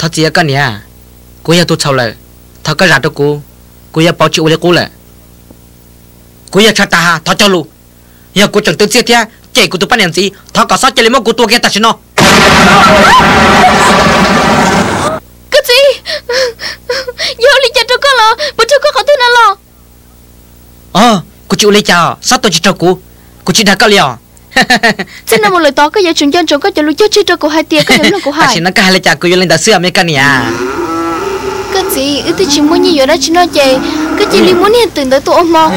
Thov txim koj niam, kuv yog tus txhaum lawm, thov koj zam rau kuv, kuv yuav pauv tsis ua li qub lawm. Kuv yog Tshaj Tag Has, thov cog lus, yog kuv tseem twv txiaj thiab cem kuv tus poj niam ntxiv, thov kom xob cia li muab kuv tua kiag tam sim no. Koj txiv, yog ua li cas rau koj los? Puas raug koj qhov twg no los? Kuv tsis ua li cas, xob tua tsis raug kuv, kuv tsis dag koj li os. Txij no mus lawm tod koj yuav tsum nco ntsoov koj cov lus cog tseg rau kuv hais tias koj yuav mloog kuv hais. Tam sim no koj hais li cas kuv yuav li ntawd xwb os me koj niam. Koj txiv, wb twb tsis muaj nyiaj yuav dab tsi noj ces koj cia li muab niag twm ntawd tua ua hmo.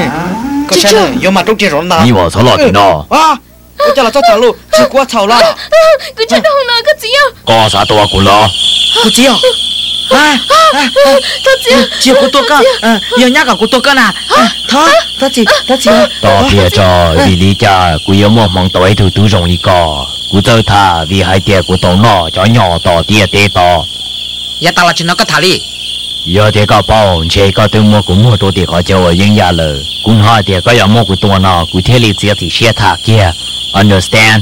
Koj saib yuav mas roob tsiag zov ntag. Ib vas txhob loj tim no. Ua cas los txog thaum lub tsis kuv txhaum los? Kuv tsaug dhau no koj txiv. Koj xav tua kuv los? Kuv txiv, tsis yog kuv tua koj, yog nyab kom kuv tua koj na. Thov txim, thov txim. Tos tiag tso, vim li cas kuv yuav muaj hmoov tau ib tug tub zoo li koj? Kuv txawj tham vim hais tias kuv tau noj cov nyom tom ntiaj teb tod. Yav tas los tsis hnov koj tham li. Yog tias koj paub, ntshe koj twb muab kuv muag rau tim qhov chaw uas yeeb yam lawm. Kuv hnov hais tias koj yuav muab kuv tua no, kuv thiaj li txiav txim siab tham kiag. Understand?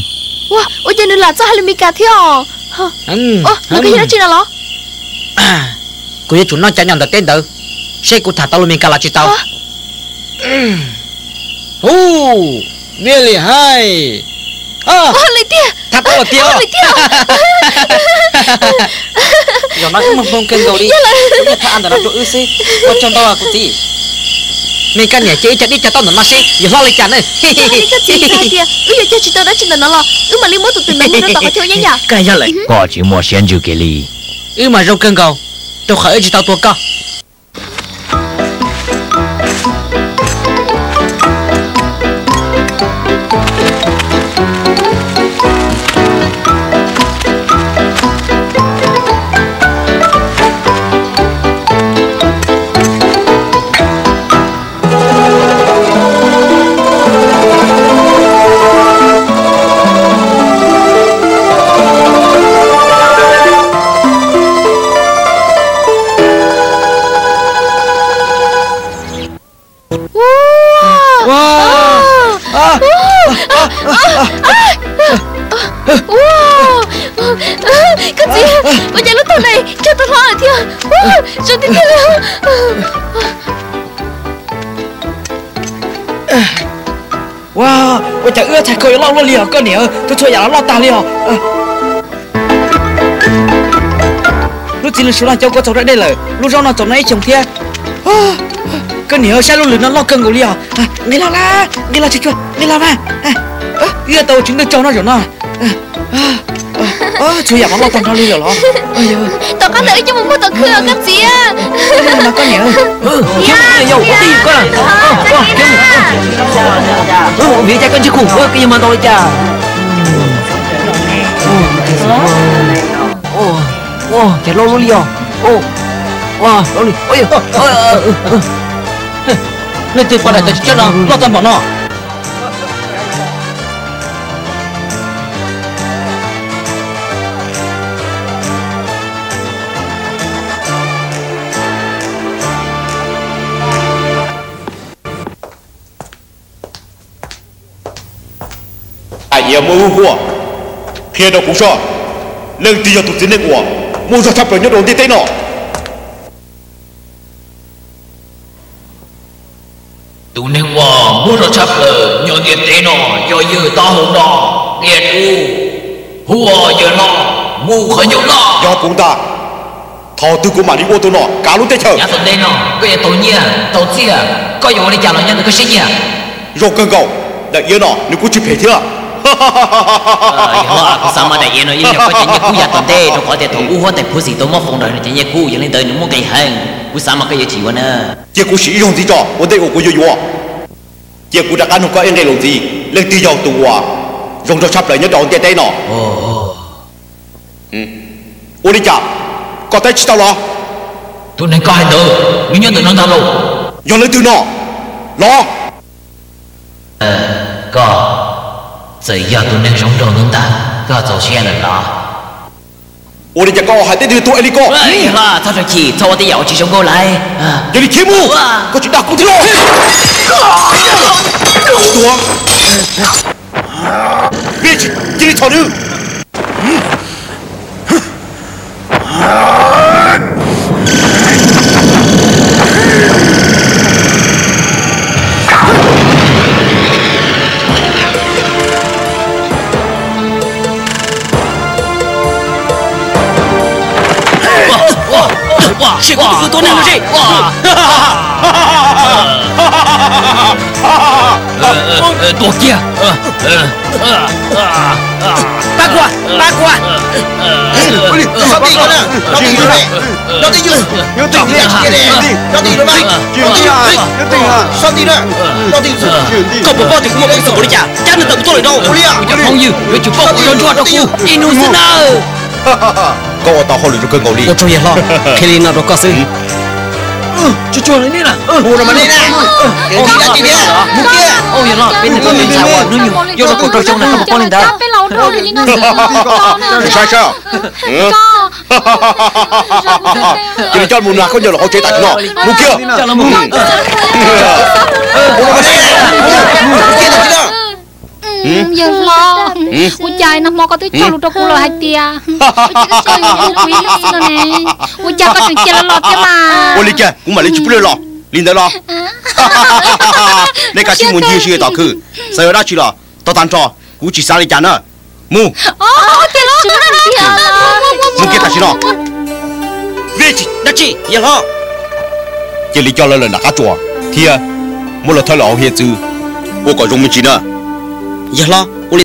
Ua, ua cas nws lam txawj hais lus Meskas thiab os? Nws koj yog dab tsi no los? Kuv yuav tsum noj cov nyom ntawm teb ntawd, seb kuv tham tau lus Meskas los tsis tau. Hu, viaj li hais. Ua li tiag. Thab tau tiag. Zaum no wb muaj hmoo kawg nkaus li. Kuv yuav thab a ntawm no rau wb xwb. Ua tsaug ntau kuv txiv. Me koj niam, cia ib co dib cog tau ntawm no seb yuav hlob li cas na. Koj txiv hais tias wb yuav cog tsis tau dab tsi ntawm no los wb mam li muab tus twm ntawd mus rau tom qhov chaw uas yeeb yam. Koj yog lawm, koj tsis muaj siab ntsws kiag li. Wb mas zoo kawg nkaus, rau qhov wb tsis tau tua koj. Koj txiv, ua cas lub taub ntawd tsag tau hlob lawm thiab. Zoo tiag tiag li. Ua, ua cas wb txhais khau yuav loj luaj li os koj niam, tus txhua yam los loj tag li os. Lub txiv lws suav no coj koj txaus rau dej lawm, lub zaub no txaus noj ib xyoos thiab. Koj niam, saib lub lws no loj kawg nkaus li os. Nqis los lawm, nqis los tsis tshua, nqis los mas. Wb tau ua tswv ntwg tsaug no zaum no. Txhua yam mas loj tag nrho li lawm los? Tom qab ntawd wb coj mus muag tom khw os koj txiv. Koj niam, yog ua twj ywm koj, vim cas koj ntsib khum koj yog mas ntau li cas? Ces loj loj li os. Leej twg pom daim tawv tshiab no loj tag npaum no? Daim iav muaj ub huaj, qhia rau kuv soj, leej twg yog tus txiv neej uas muaj zog tshaj plaws nyob rau ntiaj teb no? Tus neeg uas muaj zog tshaj plaws nyob ntiaj teb no yog yawg taub hau no, qhia rau, hu yawg no mus qhov ncauj no. Yog kuv ntag, thaum twg kuv mam li ua tus nom kav lub teb chaws. Yav tom ntej no koj yuav tau nyiaj tau txiaj, koj yuav ua li cas los nyob ntawm koj siab nyiam. Zoo kawg nkaus, daim iav no nws kuj tsis phem thiab. Yog kuv xav mas daim iav no yeej yog koj cov nyiaj kub yav tom ntej, rau qhov tias thaum ub huab tais Phuv Xim tau muab foom nrog nws cov nyiaj kub, yog li ntawd nws muaj nqis heev. Kuv xav mas koj yuav tsis yuav na. Cia kuv sim ib zaug ntxiv tso, ua ntej uas kuv yuav yuav. Cia kuv rov qab nug koj ib nqe lus ntxiv, leej twg yog tus uas zoo nraug tshaj plaws nyob rau hauv ntiaj teb no? Ua li cas, koj teb tsis tau los? Tus neeg koj hais ntawd nws nyob ntawm no ntag lauj. Yog leej twg no los? Koj, txawm yog tus neeg zoo nraug ntawd ntag, koj txaus siab lawm los? Ua li cas koj hais tej twg tuag es li ko? Txhob rau chim, txhob ua tej yam uas tsis zoo nkauj lauj. Cia li khiav mus, koj tsis dag kuv thiab los? Cia li txhom nws. Cia li txhom nws. Sim kuv tus kwv tuag nag los ze. Tua kiag. Pab kuv, pab kuv. Sab ti, sab ti, sab ti, sab ti, sab ti, sab ti. Koj puas paub tias kuv muaj peev xwm npaum li cas, cab nws tawm kuv tuaj lawm rau. Kuv cov phooj ywg yuav tsum paub kuv ua ntsuag rau kuv ib hnub xwb na. Koj ua tau hauj lwm zoo kawg nkaus li. Ua tsaug yawg hlob, qhia li no rau koj xwb. Tsuag tsuag li ne. Mus kiag. Yawg hlob, peb nws ua ntxhais uas hnub nyoog yuav luag kaum rau xyoo na, koj puas paub li ntawd? Saib saib. Cia li coj mus nram khaub ncaws lawm hauv tsev tam sim no. Mus kiag. Yawg hlob, ua cas nag hmo koj twb cog lus rau kuv lawm hais tias kuv ib leeg xwb no ne, ua cas koj tseem cia los los thiab mas? Ua li cas kuv mam li tsis pub lawv los li ntawd los? Nej kav tsij mus ncig sib tom khw, xav yog dab tsi los tau tag nrho, kuv tsis xav li cas na. Mus, mus kiag tam sim no. Dab tsi yawg hlob? Cia li coj lawv lawm nram qab tsuas thiab muab lawv thawb lawm hauv hiav txwv, ua kom zoo me ntsis na. Yawg hlob,